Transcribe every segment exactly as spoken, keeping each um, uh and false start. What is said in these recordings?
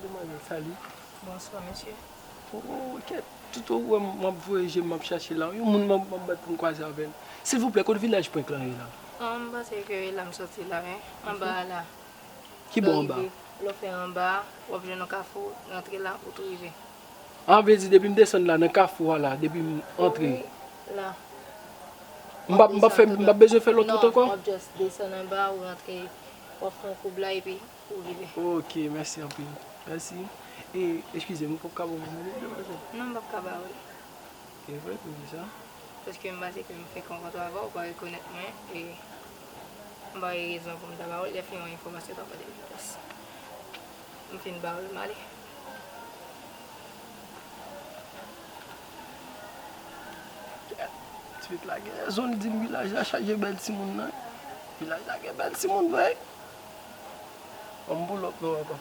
Demwazèl, salut. Bonswa, mesye. Oh, kèt, tout ou wè m ap voye je m, m ap chache la. Yon moun m ap, m ap bat pou m kwaze avè l. Silvouplè, kot vilaj Pwenk lan ye la? Ah, m panse ke la m soti la, wi. Anba a la. Ki bò anba? Lè w fè anba, w ap jwenn yon kafou, rantre la, ou tou rive. Ah, vle di depi m desann la nan kafou a la, depi m antre. Wi, la. M p ap, m p ap fè, m p ap bezwen fè lòt wout ankò? Non, w ap just desann anba, ou rantre, w ap fè yon koub la, epi ou rive. Ok, mèsi anpil. Mèsi. E, eskize m, ou p ap ka ban mwen manje, demwazèl? Non, m p ap ka ba ou l. E vre, poukisa? Paske m panse ke m fèk rankontre avè w, ou pa rekonèt mwen, e m pa gen rezon pou m ta ba ou l, lè fini yon enfòmasyon, w ta pale l. M fin ba ou l, m ale. Tipit la gen rezon, l di m vilaj la chaje bèl timoun nan. Vilaj la gen bèl timoun vre. Ban m pull up non ankò.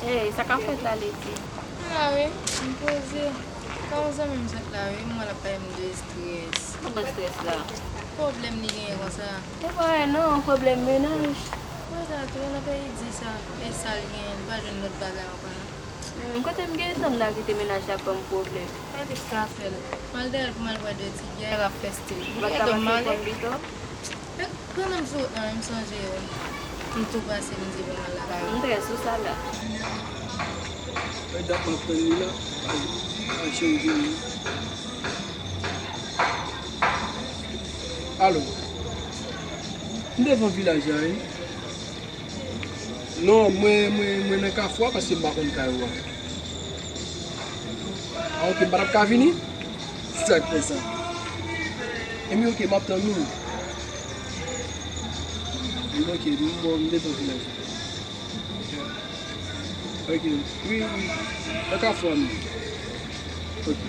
Hey, sa k ap fèt la, Leti? M la wi, m poze. Sa yon zanmi m sot la wi, m wè l ap pale m de estrès. Ki bò estrès la? Pwoblèm li genyen konsa. E pa wè non, pwoblèm mennaj. Konsa tou, nan peyi di sa, e sa l genyen, li pa jwenn lòt bagay ankò non. Hmm, kote m gentan la kite mennaj la ban m pwoblèm. Sa li ka fè l? M al dèyè l pou m al bwè de ti byè, l ap fè stil. Ou pa t ka pase pran m pito? Pandan m sou wout lan, m sonje w. M tou pase, m di bon, m al lakay ou. M trè sou sa la. Fè dat m ap tann li la. Al, al chanje li. Alo. M devan vilaj la, wi. Non, mwen, mwen, mwen nan kafou a paske m pa konn kay ou a. Ah, ok, m pa t ap ka vini? Sa k fè sa? Ebyen, ok, m ap tann ou. Ebyen, ok, m, bon, m devan vilaj. Ok, wi, wi. Nan kafou a, m. Ok.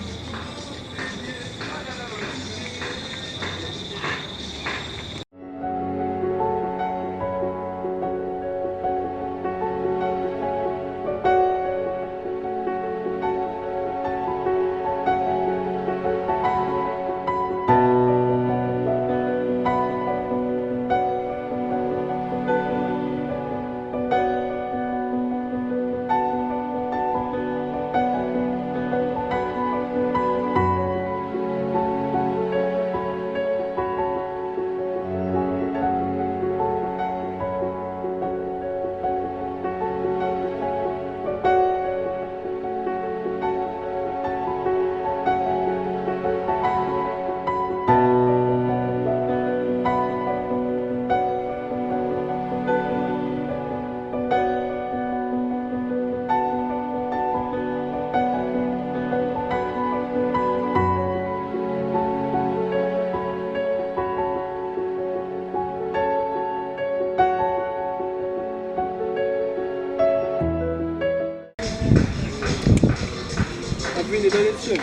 Ap vini, tande, mesye.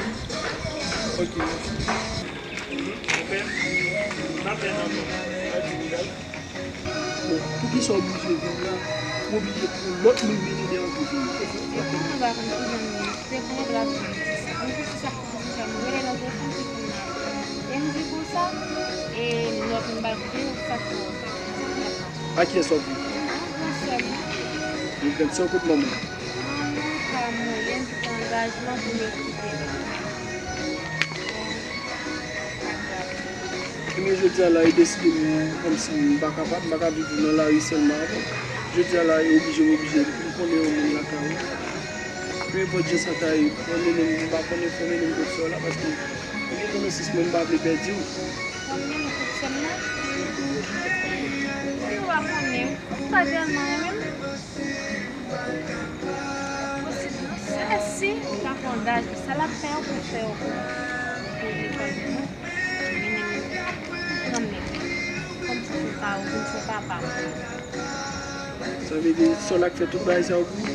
Ok, mèsi. Bon, poukisa w oblije vin la? Ou oblije pou lòt moun vini devan pou vini. Se pou mwen pa konn ki jan m ye. Se pou mwen pa konn ki sa. Mwen se sa ki pou sa. Mwen rele nan telefòn ki pou m apèl. E m di konsa, e lòt moun pa koute, sa k pou w fè. A kiyès w ap di? An, gran sè m. Yon gran sè w kot manman? Manman pa mwen, lè m pran angajman pou m kite. Ebyen, jodi a la, e deside m kòmsi m pa kapab, m pa ka viv nan lari sèlman avè w. Jodi a la, e oblije, m oblije, m konnen yon moun lakay ou. Peu importe jan sa ta ye, fò mennen m, m pa konnen, fò mennen m kot sè w la, paske ou gen konesans mwen, m pa vle pèdi w. Fò m mennen w kot sè m nan? Ou pa konnen, ou pa tèlman renmen m. Posib non, se si ou ta pran daj li, sa l ap fè w pou fè w pou, pou li kòm nou, vini pran men. Kòmsi se pa ou, kòmsi se papa m. Sa vle di, sè w la k fè tout bagay sa yo pou ou?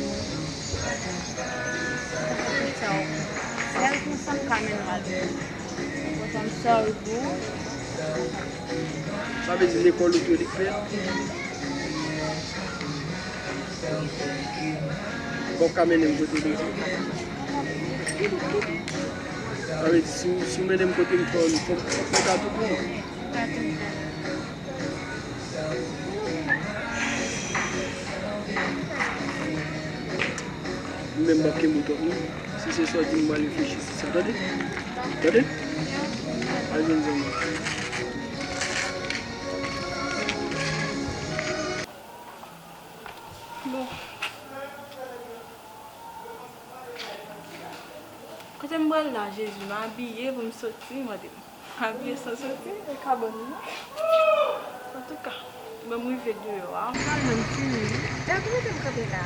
Tout sa yo pou ou. Sèl konsa m ka mennen w al. Konsa m sorry pou ou. Sa vle di lekòl ou tou li k fè? Bon, w ka mennen m kote w bezwen. Sa vle di, si, si w mennen m kote m fò, fò, fò m ka tou pran w. Ka tou pran. M menm m p ap kenbe w twòp non. Si se sa w di m, m al reflechi sou sa, tande? Tande? Al jwenn zanmi. Bon. Kote m pral la, Jezi? M abiye pou m soti, mande m. Abiye san soti, e ka ban m non. Antouka, ban m rive deyò a. Pral menm fini. Gade kote m kanpe la.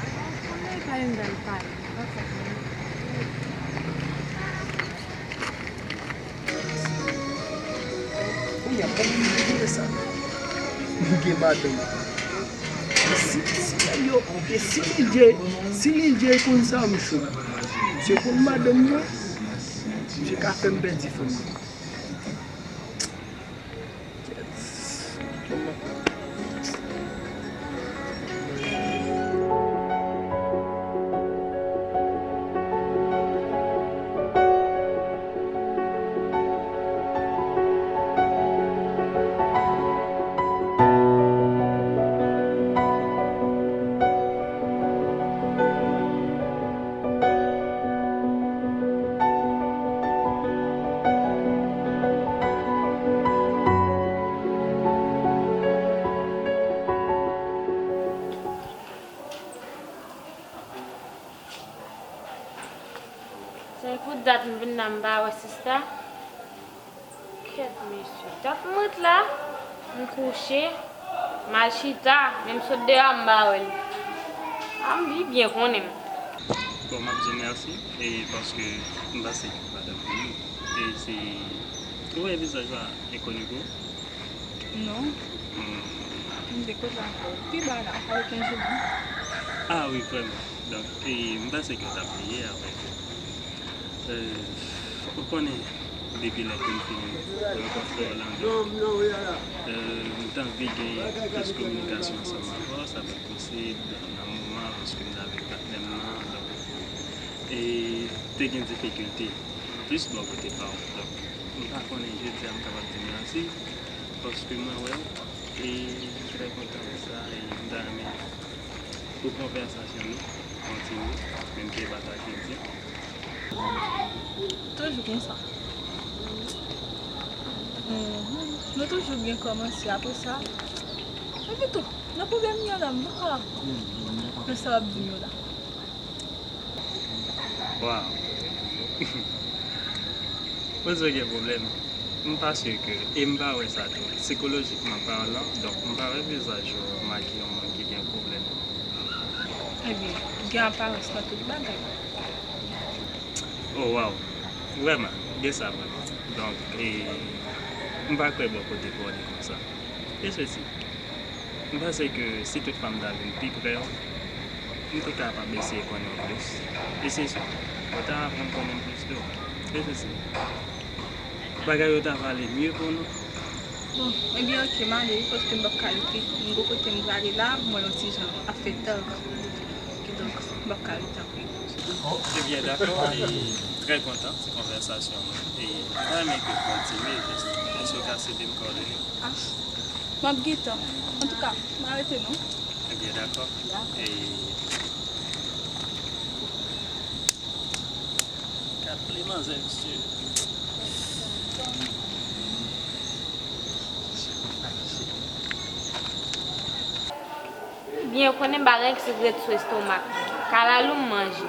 Konnen pa yon dal pale. Kounye a, kòman m te konnen sa? M gen madanm. Si, si nèg yo, e si Lil Jay, si Lil Jay konn sa, m cho. Misye konn madanm mwen, misye ka fè m pèdi fanm mwen. Se pou dat m vin la, m pa wè sista. Kèt mesye, dat m ret la, m kouche, m al chita, men m sot deyò a, m pa wè l. A, m pi byen konnen m. Bon, m ap di w mèsi, e paske m panse ke madanm vini, e se, ou wè vizaj la enkoni pou ou? Non. Hmm. M te kote ankò. Pi ba la, pa okenn jou. Ah wi, vrèman. Donk, e, m panse ke w t ap bliye, apre ke, e, ou konnen, depi lè ke m fin rankontre Orlando, e, m t anvi gen plis kominikasyon ansanm avè w, sa pa t posib nan moman, paske m t avèk patnè m nan, donk, e, te gen difikilte plis bò kote pa w. Donk, m pa konnen jodi a m kapab di mèsi, paske mwen wè w, e m trè kontan de sa, e m ta renmen pou konvèsasyon nou kontinye, menm ke e pa sa ke m di. Toujou konsa. Mhm. Nou toujou byen kòmanse, apre sa, epi tou, nan pwoblèm m ye la, m pa ka konn sa w ap di m yo la. Waw. Mwen di w gen pwoblèm. M pa si ke, e m pa wè sa tou. Sikolojikman palan, donk m pa wè vizaj ou make yon moun ki gen pwoblèm. Ebyen, gen aparans nan tout bagay. Oh, waw. Vrèman, gen sa vrèman. Donk, e, m pa kwè bò kote pou w ale konsa. E sesi. M panse ke si toutfwa m ta vin pi pre w, m te kapab eseye konnen w plis. E se sa, ou ta aprann konnen m plis tou. E se sa. Bagay yo ta va ale mye pou nou. Bon, ebyen, oke, m ale wi, paske m p ap ka rete. M gon kote m prale la, m wè yon ti jan ap fè tan. Kidonk, m p ap ka rete anpil. Ebyen, dakò, e trè kontan ti konvèsasyon nou. E m ta renmen ke w kontinye, jis, èske w ka sede m kòdone w? Ah. M ap gentan. Antouka, m arete non. Ebyen, dakò. Dakò. E, gad li manzè, mesye. Byen, ou konnen bagay ki ret sou estomak mwen. Kalalou m manje.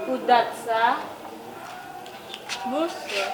Pou dat sa. Bonswa.